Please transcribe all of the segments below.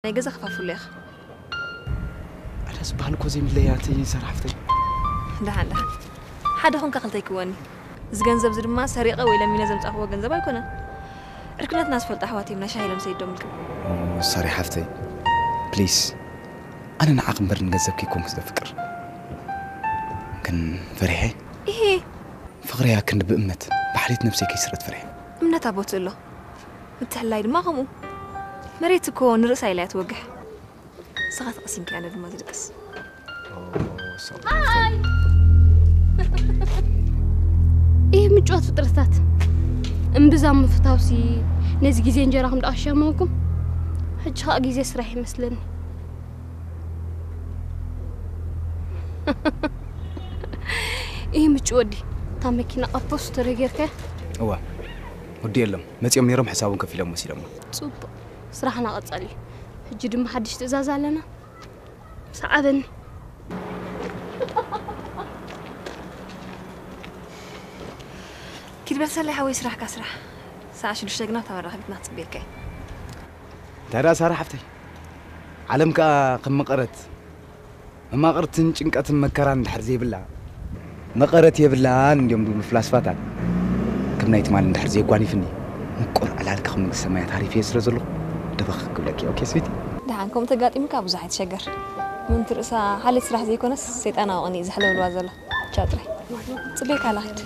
ናይ ገዛ ክፋፍሉ ኢኻ። ኣዳስ በሃልኮ ዘይምለያ እቲ ሰራሕፍተይ። ደሓን ደሓን። ሓደ ኹንካ ክልተ ይክወኒ። እዚ ገንዘብ እዚ ድማ ሰሪቐ ወይ ለሚነ ዘምጻእክዎ ገንዘብ ኣይኮነን። ዕርክነትና ዝፈልጡ ኣሕዋት እዮም ናይ ሻሂ ኢሎም ሰይዶምልካ። ሶሪ ሓፍተይ፣ ፕሊስ። ኣነ ንዓኺ እምበር ንገንዘብኪ ኣይኮንኩ ዘፍቅር። ግን ፈሪሐ። ኢሄ። ፍቕረያ ክንዲ ብእምነት ብሓልየት ነብሰይ ከይስረት ፈሪሐ። እምነት ኣቦት ኣሎ። ምትሕላይ ድማ ከምኡ። መሬት እኮ ንርእሳ ኢላ እያ ትወግሕ። ንስኻ ተቐሲምኪ፣ ኣነ ድማ ዝድቅስ። ይህ ምጭዋት ፍጥረታት እምብዛ ምፍታውሲ ነዚ ግዜ እንጀራኹም ደኣ ሸመኩም። ሕጂ ኸኣ ግዜ ስራሕ ይመስለኒ። ይህ ምጭ ወዲ እታ መኪና ኣብ ፖስት ተረጌርካ እዋ ወዲ የሎም መፂኦም ነይሮም ሕሳቡን ከፊሎም ወሲዶሞ። ጽቡቕ ስራሕና ቀጻሊ። ሕጂ ድማ ሓድሽ ትእዛዝ ኣለና። ሰዓበኒ። ኪድ በል ሰላይ ሓወይ ስራሕካ ስራሕ። ሰዓት ሽዱሽተ ግና ኣብታ መራኸቢትና ክጽበየካ እየ። እንታይ ደኣ ሳራ ሓፍተይ፣ ዓለም ከኣ ከም መቐረት መማቕርትን ጭንቀትን መከራን እንድሕር ዘይብላ መቐረት የብላን እንድዮም ዝብሉ ፍላስፋታት። ከም ናይ ትማሊ እንድሕር ዘየጓኒፍኒ ምቁር ዕላልኪ ከም መንግስተ ሰማያት ሃሪፈዮ ስለ ዘለኹ ደበኽ ክብለኪ። ኦኬ ስዊቲ? ደሓን ከምኡ ተጋጢሙካ ብዙሕ ኣይትሸገር። ምእንቲ ርእሳ ሓልየት ስራሕ ዘይኮነስ ሰይጣናዊ ቅንኢ እዩ ዝሕለብልዋ ዘሎ። ቻው ጥራይ። ጽበየካ ኣላ ኪድ።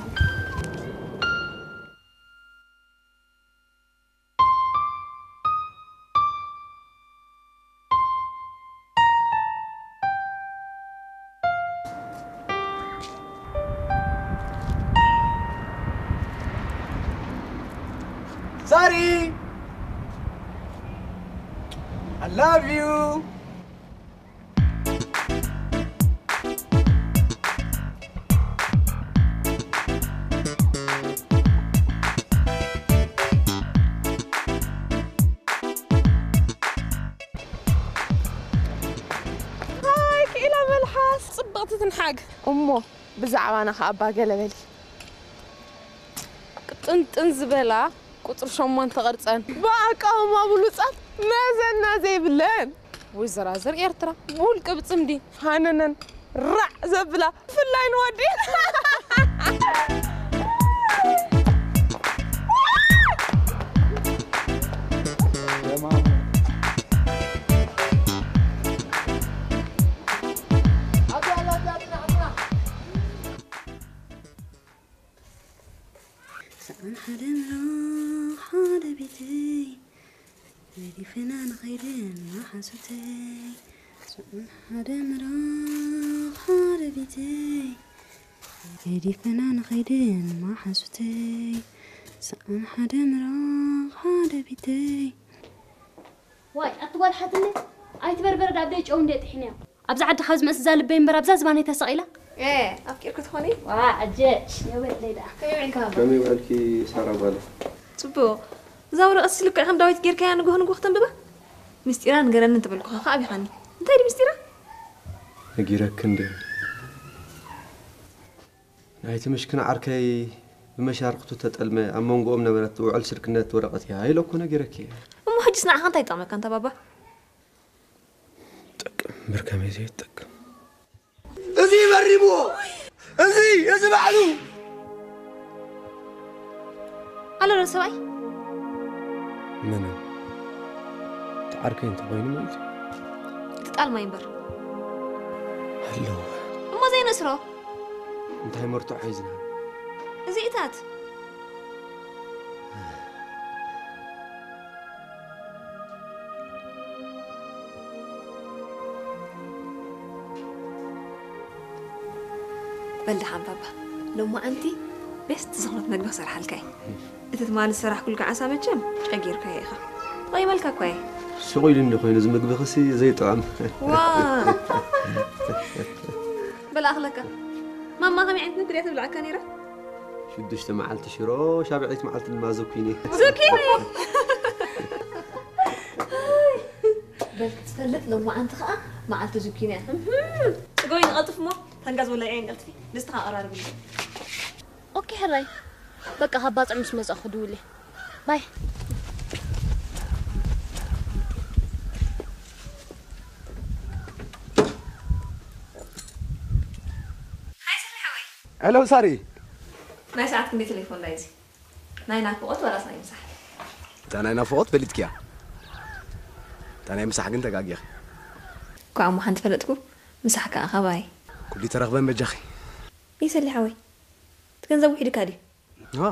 Sorry. I love you. ሃይ ክኢላ መልሓስ ጽብቕቲ ትንሓግ። እሞ ብዛዕባና ከኣ እባ ገለ በሊ። ቅጥንጥን ዝበላ ቁጽሪ ሸሞንተ ቅርጸን ብኣቃውማ ብሉጻት መዘና ዘይብለን። ወይዘራዝር ኤርትራ ብውልቂ ብጽምዲ ሃነነን ራዕ ዘብላ ብፍላይ ንወዲ ሰኣን ሓደ ምራቕ ሓደ ቤተይ ገዲፈና ንኸይድ ንማሓዙተይ። ሰኣን ሓደ ምራቕ ሓደ ቤተይ ገዲፈና ንኸይድ ንማሓዙተይ። ሰኣን ሓደ ምራቕ ሓደ ቤተይ። ዋይ ኣቲ ጓል ሓትነ ኣይትበርበረ ዳብ ደይ ጨው እንደ ጥሒንያ። ኣብዚ ዓዲ ካብ ዝመጽእ እዛ ልበይ እምበር ኣብዛ ዝባነይ ተሰቒላ። ኤ ኣፍቂርኪ ትኾኒ? ዋ ኣጀ የወለይ ደኣ። ከመይ ውዒልካ ባባ? ከመይ ውዕልኪ ሳራ ጓለ? ጽቡቕ። እዛ ወረቐት ስልክዕ ከም ዳዊት ጌርካያ ንግሆ ንግሆ ክተንብባ? ምስጢራ ንገረኒ እንተበልኩኻ ከኣ ኣቢኻኒ። እንታይ ድዩ ምስጢራ? ነጊረኪ እንድየ። ናይቲ ምሽክን ዓርከይ ብመሻርኽቱ ተጠልመ ኣብ መንጎኦም ነበረት ውዕል ስድክነት ወረቐት እያ ኢለ እኮ ነጊረኪ እየ። እሞ ሕጅስ ንዓኻ እንታይ ይጠቕመካ እንታ ባባ? ጠቅም እምበር ከመይ ዘይጠቅም። እዚ መሪምዎ እዚ እዚ ባዕሉ ኣሎ ዶ ሰብኣይ? መን እቲ ዓርከይ እንተኾይኑ ማለት እዩ። እቲ ጣል ማይ እምበር ኣለዎ። እሞ ዘይነስሮ እንታይ መርትዖ ሒዝና እዚእታት በል ደሓን ባባ ሎማዓንቲ ቤስት ዝኾነት መግቢ ክሰርሓልካ እየ። እቲ ትማሊ ዝሰራሕኩልካ ዓሳ መቸም ጨጊርካዮ ኢኻ። ተቐይመልካ እኳ እየ። ስቕ ኢሉ እንዲ ኮይኑ እዚ ምግብኽሲ ዘይጥዕም። ዋ በል ኣኽለካ ማማ ከመይ ዓይነት ምግቢ ድያ ተብልዓካ ነይራ? ሽዱሽተ መዓልቲ ሽሮ ሻብዒት መዓልቲ ድማ ዙኪኒ። ዙኪኒ በል ክትፈልጥ ሎማዓንቲ ከዓ መዓልቲ ዙኪኒ እያ። ስጎይ ንቐልጥፍ እሞ ታንጋዝ ወላ እየ ንቀልጥፊ ድስትኻ ኣቐራርብልኝ። ኦኬ ሕራይ በቃ ካብ ባፅዕ ምስ መፃእኹ ክድውል እየ። ባይ ሄሎ ሳሪ። ናይ ሰዓት ክንደይ ቴሌፎን ናይ እዚ? ናይ ናፍቆት ዋላስ ናይ ምሳሕ? እታ ናይ ናፍቆት ፈሊጥክያ። እታ ናይ ምሳሕ ግን ተጋጊኺ። እኳ እሞ ሓንቲ ፈለጥኩ፣ ምሳሕ ከኣ ካባይ። ኩሉ ተረኽበን በጃኺ። ይሰሊ ሓወይ። እቲ ገንዘብ ውሒድካ ድዩ? ዋ፣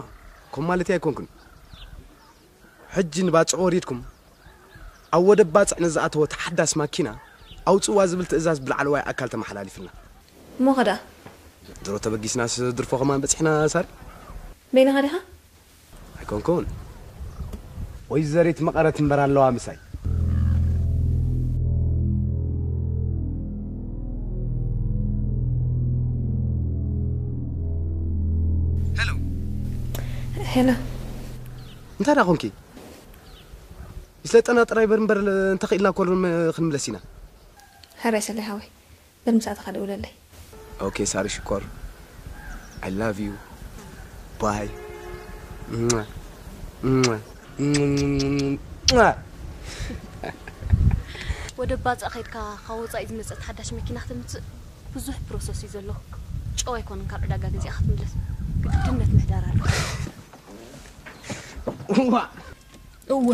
ከም ማለት ኣይኮንኩን። ሕጂ ንባጽዕ ወሪድኩም፣ ኣብ ወደብ ባጽዕ ንዝኣተወት ሓዳስ ማኪና ኣውጽዋ ዝብል ትእዛዝ ብላዕለዋይ ኣካል ተመሓላሊፍልና። እሞ ኸዳ? ድሮ ተበጊስና ስድርፎ ከማን በጺሕና ሳሪ? በይንኻ ዲኻ? ኣይኮንኩን። ወይዘሪት መቐረት እምበር ኣለዋ ምሳይ። ሄሎ። ሄሎ። እንታይ ደኣ ኾንኪ? ይስለጠና ጥራይ በር እምበር እንተኽኢልና ኮሎ ክንምለስ ኢና። ሕራይ ሰለይ ሓወይ። በል ምሳእትኻ ደውለለይ። ኦኬ ሳሪ ሽኮር። I love you. ባይ። ወደ ባጽዕ ከይድካ ካብ ወጻኢ ዝመጸት ሓዳሽ መኪና ክትምጽእ ብዙሕ ፕሮሰስ እዩ ዘሎ። ጨው ኣይኮነን ካብ ዕዳጋ ገዚኣ ክትምለስ። ግድነት ምሕዳር ኣሎ። እዋ። እወ።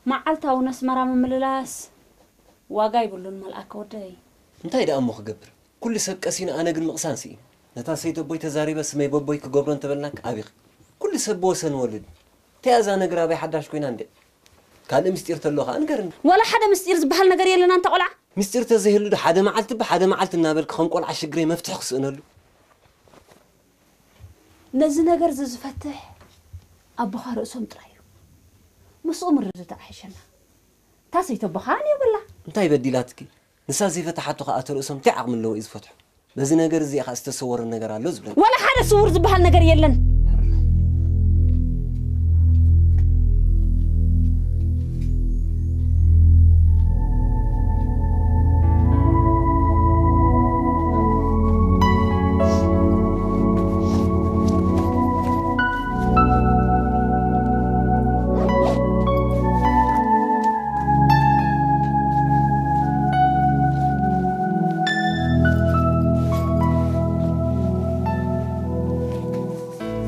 መዓልታዊ ነስመራ ምምልላስ ዋጋ ይብሉን መልኣከ ወደይ። እንታይ ደኣ እሞ ክገብር? ኩሉ ሰብ ቀሲኑ፣ ኣነ ግን ምቕሳን ስኢነ። ነታ ሰይቲ ኣቦይ ተዛሪበ ስመይ በቦይ ክገብሮ እንተበልናክ ኣቢኺ። ኩሉ ሰብ ብወሰን ወልድ። እንታይ እያ እዛ ነገር ኣበይ ሓዳሽ ኮይና እንዴ? ካልእ ምስጢር ተሎ ኸኣ ንገርኒ። ዋላ ሓደ ምስጢር ዝበሃል ነገር የለን ኣንታ ቆልዓ። ምስጢር ተዘይህሉ ዶ ሓደ መዓልቲ ብሓደ መዓልቲ እናበልክ ከም ቆልዓ ሽግረይ መፍትሒ ክስእነሉ? ነዚ ነገር እዚ ዝፈትሕ ኣቦኻ ርእሶም ጥራይ እዩ። ምስኡ ምርድዳእ ኣይሕሸና። እታ ሰይቲ ኣቦኻ ኣን የብላ። እንታይ በዲላትኪ? ንሳ ዘይፈትሓቶ ኸኣ እቲ ርእሶም እንታይ ዓቕሚ ኣለዎ እዩ ዝፈትሖ? በዚ ነገር እዚ ኢኻ ዝተሰወረ ነገር ኣሎ ዝብለኪ። ዋላ ሓደ ስውር ዝበሃል ነገር የለን።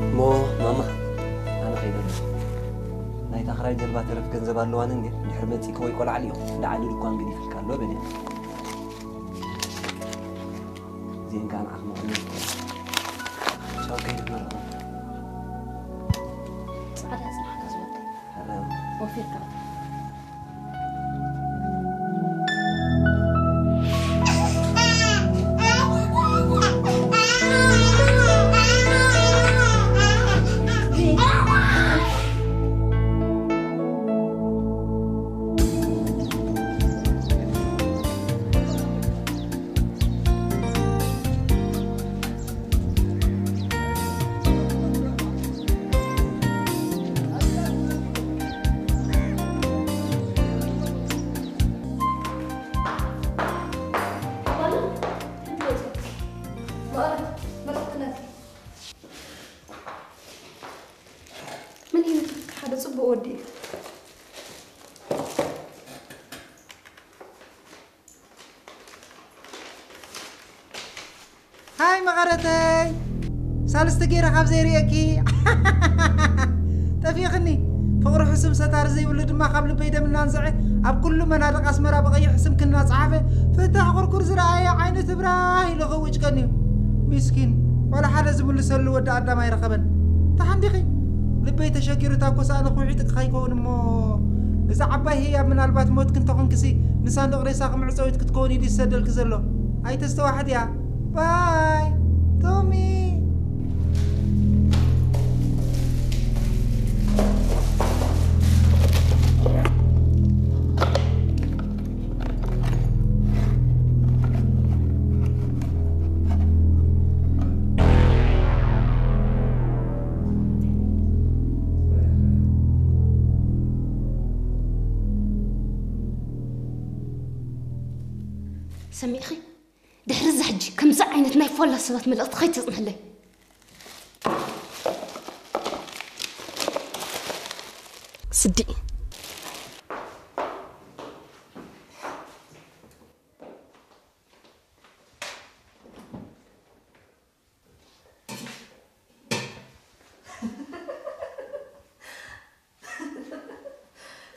እሞ ማማ፣ ኣነ ኸይደ ኣለኹ። ናይታ ክራይ ጀልባ ተረፍ ገንዘብ ኣለዋኒ እንድየ፣ እንድሕር መጺእኪ ወይ ቆልዓ ልኢኹ፣ እንዳ ዓሊ ድኳን ገዲፈልኪ ኣሎ በልያ። እዚአን ከዓ ንዓኺ መቐነት። ቻው፣ ከይደ መርዓኹም። ጻዕዳ ጽናሕካ ዝወደይ። ወፊርካ። ምን ይመስል ሓደ ጽቡቕ ወዲ እዩ። ሃይ መቐረተይ፣ ሳልስቲ ገይረ ካብ ዘይርእየኪ ጠፊእኽኒ። ፍቕሪ ሕሱም ሰታሪ ዘይብሉ ድማ ካብ ልበይ ደም እናንዝዐ ኣብ ኩሉ መናድቕ ኣስመራ ብቐይሕ ስምኪ እናጸሓፈ ፍታሕ ኩርኩር ዝረኣየ ዓይኑ ትብራህ ኢሉ ክውጭቀኒ እዩ። ሚስኪን፣ ዋላ ሓደ ዝምልሰሉ ወዲ ኣዳም ኣይረኸበን። ተሓንዲኺ ልበይ ተሸጊሩ እታ ኮሳእኒ ክውዒጥኪ ከይከውን እሞ እዛ ዓባይ ህያብ ምናልባት ሞትኪ እንተኾንክሲ ንሳንዱቕ ሬሳኺ መዕጸዊት ክትከውን ኢሉ ይሰደልኪ ዘሎ። ኣይተስተዋሕድያ። ባይ ቶሚ። ሰሚዕኺ? ድሕሪ እዚ ሕጂ ከምዚ ዓይነት ናይ ፎላ ሰባት መልእኽቲ ከይተጽንሕለይ። ስዲ።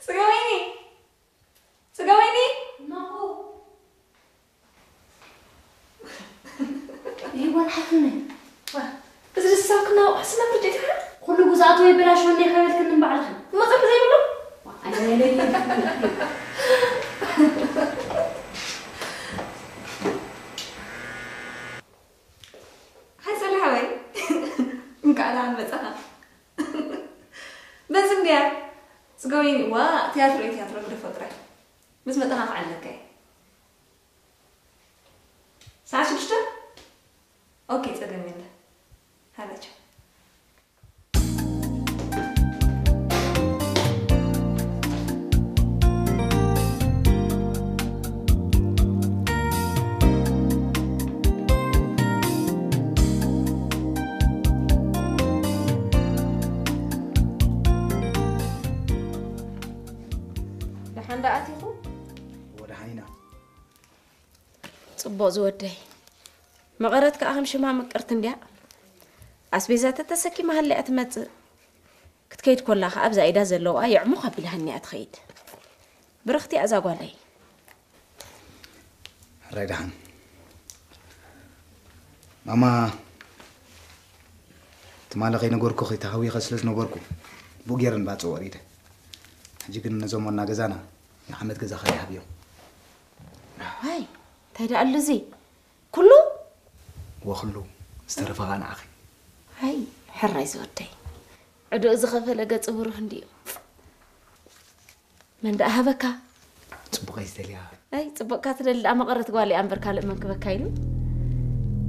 ጽገበይኒ! ጽገበይኒ! ይህ ጓል ሓፍነ። ዋ፣ እዚ ሰብ ክናውቕ ሕስና ፍርዲ ትሓ? ኩሉ ግዛቱ ይበላሽ ወንዴ ከበልክን ባዕልኽን። መጸፍ ዘይብሉ? ዋ፣ ኣነ ለይ። ሓሰለ ሓወይ፣ እንኳዕ ደሓን መጻኻ። በዚ እንድያ፣ ጽገበይኒ፣ ዋ፣ ቲያትሮ እዩ፣ ቲያትሮ ግደፎ ጥራይ። ምስ መጻኻ ክዓለካ እየ። ሰዓት ሽዱሽተ? ኦኬ፣ ጸገም የለ። ሃለቻ። ደሓን ደኣ ኣቲኹም? እወ፣ ደሓን ኢና። ጽቡቕ ዝወደይ። መቐረት ከኣ ከም ሽማ ምቅርቲ እንድያ። ኣስቤዛ ተተሰኪማ ሃልያ ትመጽእ። ክትከይድ ኮላ ከኣ ኣብዛ ኢዳ ዘለዋ የዕሙኽ ኣቢላ ሃንያ ትኸይድ። ብርኽቲ እያ እዛ ጓለይ። ሕራይ ደሓን። ማማ፣ ትማሊ ከይነገርኩኺ ተሃዊኸ ስለ ዝነበርኩ፣ ብኡ ገይረ ንባጽዕ ወሪደ። ሕጂ ግን ነዞም ዋና ገዛና ንዓመት ገዛ ካልእ ሃብዮም። ዋይ፣ እንታይ ደኣ ኣሎ እዚ? ኩሉ? ወክሉ፣ ዝተረፈ ኸኣ ንዓኺ። ኣይ፣ ሕራይ ዝወደይ። ዕዳኡ ዝኸፈለ ገጽ ብሩህ እንድዩ። መን ደኣ ሃበካ? ጽቡቐይ ዝደልያ። ኣይ፣ ጽቡቕካ ትደሊ ደኣ መቐረት ጓል እያ እምበር ካልእ መን ክበካ ኢሉ?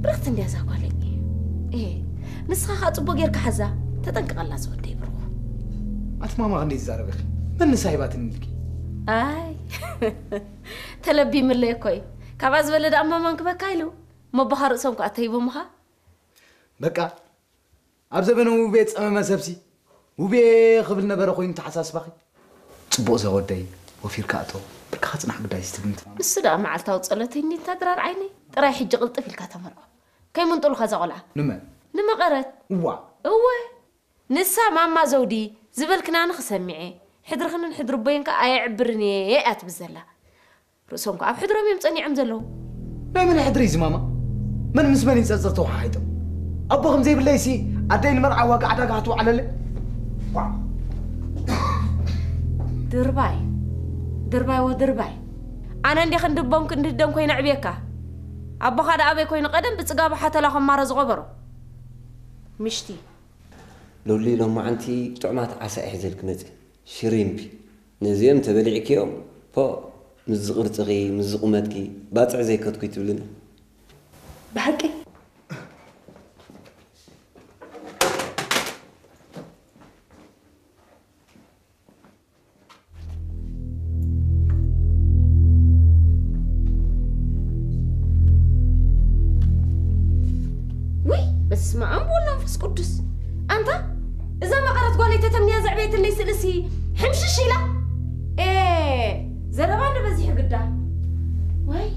ብርኽቲ እንድያ እዛ ጓለይ። ኤ፣ ንስኻ ኸኣ ጽቡቕ ጌርካ ሓዛ። ተጠንቀቐላ ዝወደይ ብሩኽ። ኣቲ ማማ ክንደይ ትዛረቢ ኢኺ? መን ንሳ ሂባትኒ ኢልኪ? ኣይ፣ ተለቢምለይ እኮ እዩ። ካብኣ ዝበለ ደኣ እሞ መን ክበካ ኢሉ? እሞ ኣቦኻ ርእሶም ከኣ ተሂቦምኻ? በቃ፣ ኣብ ዘበነ ውቤ ጸመመ ሰብሲ፣ ውቤ ክብል ነበረ ኮይኑ ተሓሳስባኺ። ጽቡቕ ዘወደይ፣ ወፊርካ እቶ፣ ብርካ ክጽናሕ ግዳይ ዝትብል ምትማም። ንሱ ደኣ መዓልታዊ ጸሎተይ እንዲታ ድራር ዓይነይ፣ ጥራይ ሕጂ ቅልጥፍ ኢልካ ተመርዖ። ከይምንጥሉኻ እዛ ቆልዓ። ንመን? ንመቐረት። እዋ። እወ። ንሳ ማማ ዘውዲ ዝበልክናኒ ክሰሚዐ፣ ሕድርኽንን ሕድሪ ኣቦይን ከኣ ኣየዕብርን እየ እያ ትብል ዘላ። ርእሶም ከኣ ኣብ ሕድሮም እዮም ጸኒዖም ዘለዉ። ናይ መን ሕድሪ እዩ እዚ ማማ? መን ምስ መን ይጸርጽር ተወሓሒጦም? ኣቦ ከም ዘይብለይሲ ኣደይ ንመርዓ ዋጋ ዕዳጋ ክትውዓለለይ? ዋ! ድርባይ፣ ድርባይ ወድርባይ። ኣነ እንዴ ክንዲ ቦን ክንዲ ደን ኮይነ ዕብየካ። ኣቦኻ ደኣ ኣበይ ኮይኑ ቀደም ብጽጋቡ ሓተላ ከማረ ዝቐበሮ? ምሽቲ። ሎሊ ሎማዓንቲ ጥዑማት ዓሳ እየ ሒዘልኪ መጽእ። ሽሪምፕ። ነዚኦም ተበሊዕክዮም፣ ፖ፣ ምስዚ ቅርጽኺ፣ ምስዚ ቁመትኪ፣ ባጽዕ ዘይከትኩ ትብልኒ። ብሓቂ? ውይ፣ በስመ ኣብ ወወልድ ወመንፈስ ቅዱስ። ኣንታ፣ እዛ መቐረት ጓለይ ተተምንያ ዘዕበየትለይ ስእልሲ ሕምሽሽ ኢላ። ኤ፣ ዘረባ እንዶ በዚሑ ግዳ። ወይ።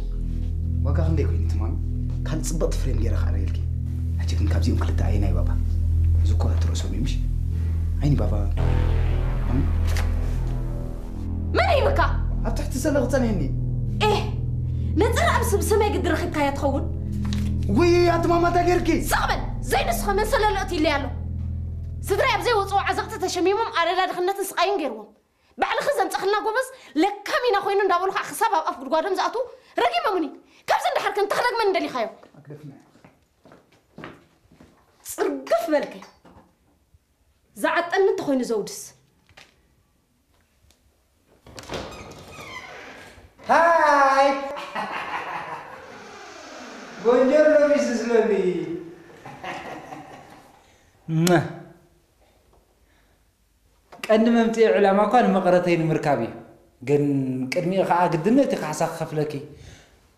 ዋጋ ክንደይ ኮይኑ ትማሊ? ካልእ ጽብቕቲ ፍሬም ገይረ ክኣርየልኪ። ሕጂ ግን ካብዚኦም ክልተ ኣየናይ ባባ? እዚ እኮ ኣትረሶም እዩ፣ ምሽ? ዓይኒ ባባ። እም? መን ሂብካ? ኣብ ትሕቲ ሰለ ክጸንሕኒ። ኤህ፣ ነጸረ ኣብ ስብ ሰማይ ግዲ ረኺብካያ ትኸውን? ውይ፣ ኣቲ ማማ እንታይ ገይርኪ? ስቕ በል! ዘይንስኸ መን ሰለሎ እቲ ኢለያ ኣሎ? ስድራይ ኣብ ዘይወጽኦ ዓዘቕቲ ተሸሚሞም ኣደዳ ድኽነትን ስቓይን ገይርዎም። ባዕልኺ ዘምጻኽልና ጎበዝ ለካም ኢና ኮይኑ እንዳበሉ ከዓ ክሳብ ኣብ ኣፍ ጉድጓዶም ዝኣትዉ ረጊሞምኒ። ካብዚ እንድሓር ከ እንታይ ክረግመኒ ደሊኻዮ? ኣግደፍና። ጽርግፍ በልከ። ዝዓጠኒ እንተኾይኑ ዘውድስ። ሃይ! ቦንጆርኖ ሚስስ ሎሚ። መ። ቀንዲ መምጽኢ ዕላማ እኳ ንመቐረተይ ንምርካብ እዩ። ግን ቅድሚኡ ኸኣ ግድን ነቲ ካሕሳ ክኸፍለኪ።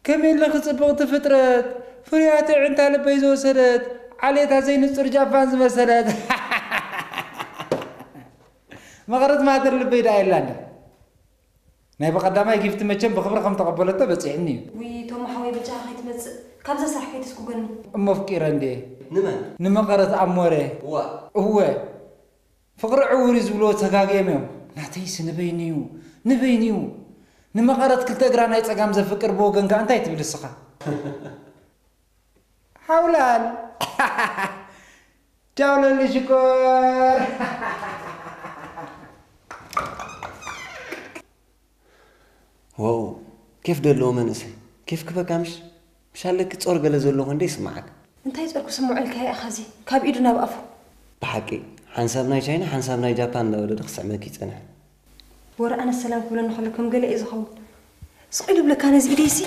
ከመይ ኣለኺ ጽብቕቲ ፍጥረት፣ ፍርያት ኣዒንታ ልበይ ዝወሰደት፣ ዓሌታ ዘይንጹር ጃፓን ዝመሰለት። መቐረት ማህደር ልበይ ደኣ የላ እንዳ። ናይ ብቐዳማይ ጊፍቲ መቸም ብኽብሪ ከም ተቐበለቶ በጺሕኒ እዩ። ውይ፣ ቶማ ሓወይ፣ በጃኻ ከይትመጽእ። ካብዛ ስራሕ ከይትስጉገኒ። እሞ ኣፍቂረ እንድየ። ንመን? ንመቐረት ኣሞረ። እዋ። እወ። ፍቕሪ ዕውር እዩ ዝብልዎ ተጋግዮም እዮም። ናተይስ ንበይኑ እዩ፣ ንበይኑ እዩ። ንመቐረት ክልተ እግራ ናይ ጸጋም ዘፍቅር ብወገንካ እንታይ ትብል እስኻ? ሓውላል። ቻው ለሊ ሽኮር። ዋው፣ ኬፍ ደለዎ መንእሰይ። ኬፍ ክበካ ምሽ? ምሽ ኣለኪ ጾር ገለ ዘሎ ኮ እንደ ይስምዓካ። እንታይ ጾር ክስምዖ ኢልካ ኢኻ እዚ? ካብ ኢዱ ናብ ኣፉ። ብሓቂ፣ ሓንሳብ ናይ ቻይና፣ ሓንሳብ ናይ ጃፓን እንዳበለ ዶ ክስዕመኪ ይጸንሐ? ወረ ኣነ ሰላም ክብለኒ ከሎ ከም ገለ እዩ ዝኸውን። ስቕ ኢሉ ብለካ ነዚ ኢደይሲ።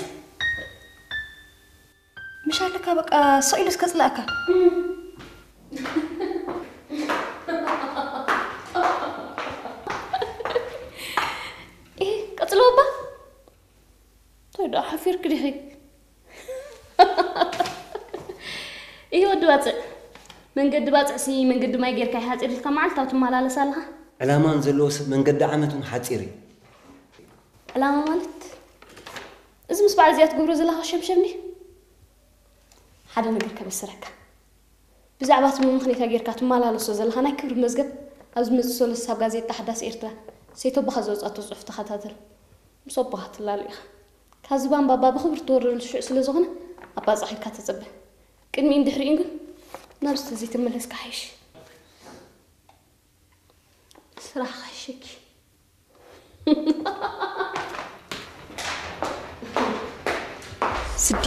ምሽ ኣለካ በቃ ስቕ ኢሉ እስከ ጽላእካ። ኤ፣ ቀጽሎ እባ። እንታይ ደኣ ሓፊርክ ዲኺ? ኢሂ ወዲ ባጽዕ። መንገዲ ባጽዕሲ መንገዲ ማይ ጌርካ ይሓጺር ኢልካ መዓልታዊ ትመላለስ ኣለኻ። ዕላማ ንዘለዎ ሰብ መንገዲ ዓመት እውን ሓጺር እዩ። ዕላማ ማለት? እዚ ምስ በዓል እዚኣ ትገብሮ ዘለኻ ሸምሸም ድዩ? ሓደ ነገር ከበስረካ። ብዛዕባ እቲ መመኽነይታ ጌርካ ትመላለሶ ዘለኻ ናይ ክብሪ መዝገብ፣ ኣብ ዝመጽእ ሰሉስ ኣብ ጋዜጣ ሓዳስ ኤርትራ ሰይተ ኣቦኻ ዘውጽኣቶ ጽሑፍ ተኸታተል። ምስ ኣቦኻ ትላለ ኢኻ። ካብዚ ባምባባ ብኽብሪ ትወርደሉ ሽዑ ስለ ዝኾነ፣ ኣባጻሕ ኢልካ ተጸበ። ቅድሚኡን ድሕሪኡን ግን ናብዚ ተዘይተመለስካ ሓይሽ። ስራሕኻ ይሸኪ። ስዲ።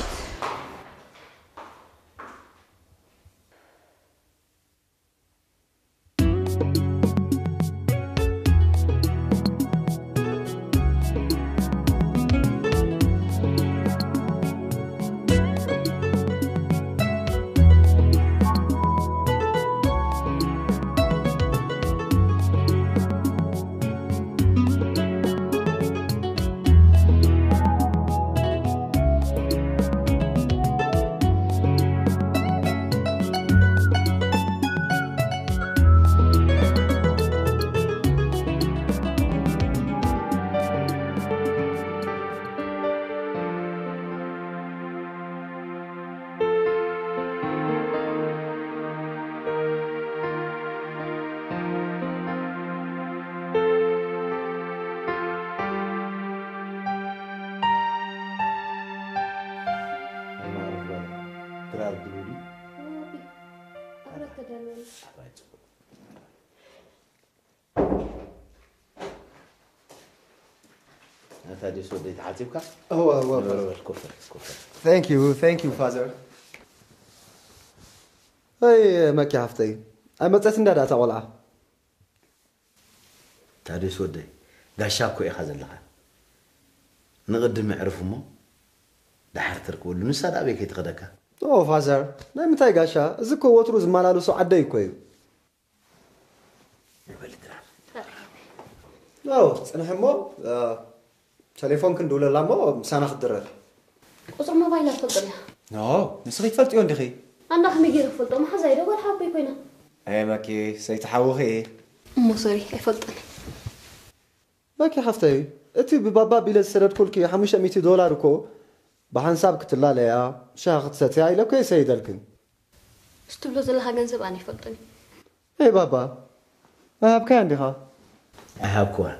ታዲስ ወደይ ተሓጺብካ? እወ እወ በል በል ኮፈር ኮፈር። Thank you, thank you, father. ኣይ መኪ ሓፍተይ፣ ኣይመፀት እንዳ ዳእታ ቆልዓ። ታዲስ ወደይ፣ ጋሻ እኮ ኢኻ ዘለኻ። ንቕድሚ ዕርፍ እሞ ደሓር ተርክበሉ። ንሳ ዳኣበይ ከይትኸደካ? ኦ ፋዘር፣ ናይ ምንታይ ጋሻ? እዚ እኮ ወትሩ ዝመላለሶ ዓደይ እኮ እዩ። ንበል ድራር። ኦ፣ ፅንሕ እሞ፣ እ፣ ቴሌፎን ክንድውለላ እሞ ምሳና ክትድረር። ቁፅሪ ሞባይል ኣይፈልጦን እያ። ኖ፣ ንስኺ ትፈልጥዮ እንዲኺ? ኣንዳ ከመይ ገይረ ክፈልጦ? መሓዛይ ዶ ጓል ሓወቦይ ኮይና? ኣይ መኪ፣ ሰይቲ ሓውኺ። እሞ ሶሪ ኣይፈልጦን። መኪ ሓፍተይ፣ እቲ ብባባ ቢለ ዝሰደድኩልኪ ሓሙሽተ ሚእቲ ዶላር እኮ ብሓንሳብ ክትላለያ፣ ሻሂ ክትሰትያ ኢለ እኮ እየ ሰይደልክን። እሱ ትብሎ ዘለኻ ገንዘብ ኣነ ይፈልጦን እዩ። ኤ ባባ፣ ኣይሃብካያ እንዲኻ? ኣይሃብክዋን።